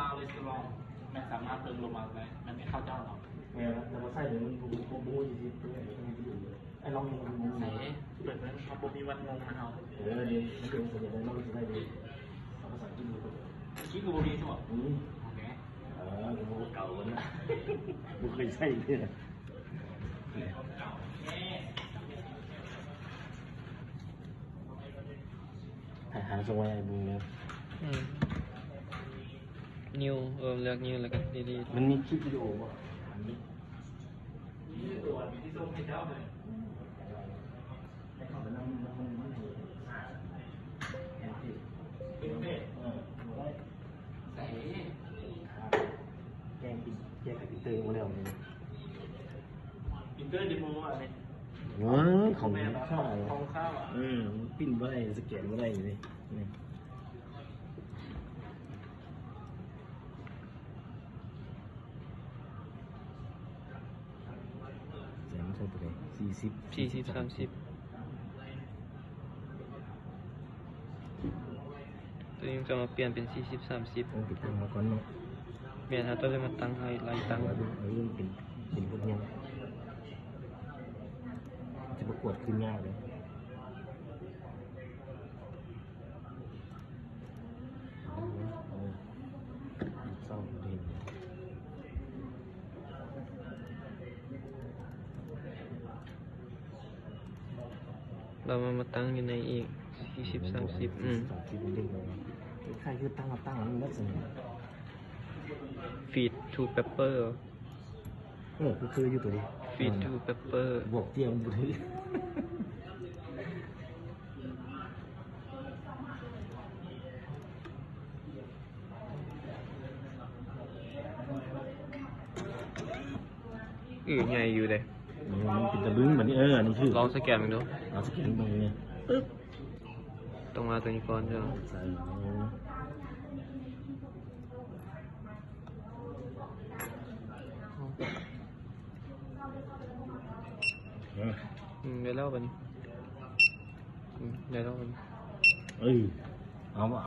ລາວເລສໂຕຣອງ ແມ່ນສາມາດເບິ່ງລົງມາໄດ້ ແມ່ນເຂົ້າເຈົ້າເນາະ. ແມ່ນລະ ແຕ່ວ່າໃຊ້ເດີມັນບໍ່ ບໍ່ ບໍ່ຮູ້ຊິເຮັດຈັ່ງໃດ ຕ້ອງເຮັດຢູ່ເລີຍ. ໄອ້ລອງເບິ່ງ ໃສ່ເປີດເບິ່ງ ເຮົາບໍ່ມີວັດງົງນະເຮົາ. ເອີ ເດ ມັນເປັນສັນຍານໄດ້ ລອງຊິໄດ້ເດ ເອົາພາສາອັງກິດມາເບິ່ງ. ອັງກິດກໍບໍ່ມີໃຊ່ບໍ່? ອືມ ໂອເຄ. ເອີ ກໍບໍ່ເກົ່ານະ ບໍ່ເຄີຍໃຊ້ເທື່ອ. ຫາ ຫາສົ່ງມາໃຫ້ເບິ່ງເດີ. ອືມ ນິວ ເອີ ເລືອກນິວ ແລ້ວກໍດີລີດ. ມັນມີຄລິບວິດີໂອບໍ່? ອັນນີ້ ແກງປິນ ແກງໃຫ້ປິນເຕີບໍ່ແລ້ວນີ້. ປິນເຕີດີບໍ່ວ່ານີ້? ເອີ ຂອງຂ້າ ຂອງຂ້າ ເອີ ປິນບໍ່ໄດ້ ສະແກນບໍ່ໄດ້ນີ້. ແສງໃສ່ຕົວໃດ? ສີ່ສິບ ສີ່ສິບ ສາມສິບ ຕົວນີ້ຈະມາປ່ຽນເປັນສີ່ສິບ ສາມສິບ. ໂອ້ ໄປຕັ້ງເອົາກ່ອນເນາະ. ແມ່ນ ເຮົາຕ້ອງໄດ້ມາຕັ້ງໃຫ້ໄລ່ຕັ້ງ. ເອີ ເປັນ ເປັນບົດຮຽນ ຈະປະກວດຄືນຍາກເດ້. ເຊົາເຫັນ ລາວມາ ມາຕັ້ງຢູ່ໃນອີກ ສີ່ສິບ ສາມສິບ. ອືມ ສາມສິບເດ້ ຄ້າຍຄືຕັ້ງ ຕັ້ງແລ້ວມັນເລີກຊັ້ນ. Feed to pepper. ເອີ ຄື ຄືຢູ່ຕົວນີ້ Feed to pepper ບວກເຕ້ຍມັນບໍ່ຖືກ. ເອີ ໃຫຍ່ຢູ່ເດ້. ເອີ ມັນເປັນຕະບຶງບັດນີ້. ເອີ ອັນນີ້ຄື ລອງສະແກນເບິ່ງດູ. ລອງສະແກນເບິ່ງນີ້ ປຶບ ຕ້ອງມາຕົວນີ້ກ່ອນເດີ. ໃສ່ ເອີ ອືມ ໄດ້ແລ້ວບັດນີ້. ອືມ ໄດ້ແລ້ວບັດນີ້. ເອີ ເອົາວ່າ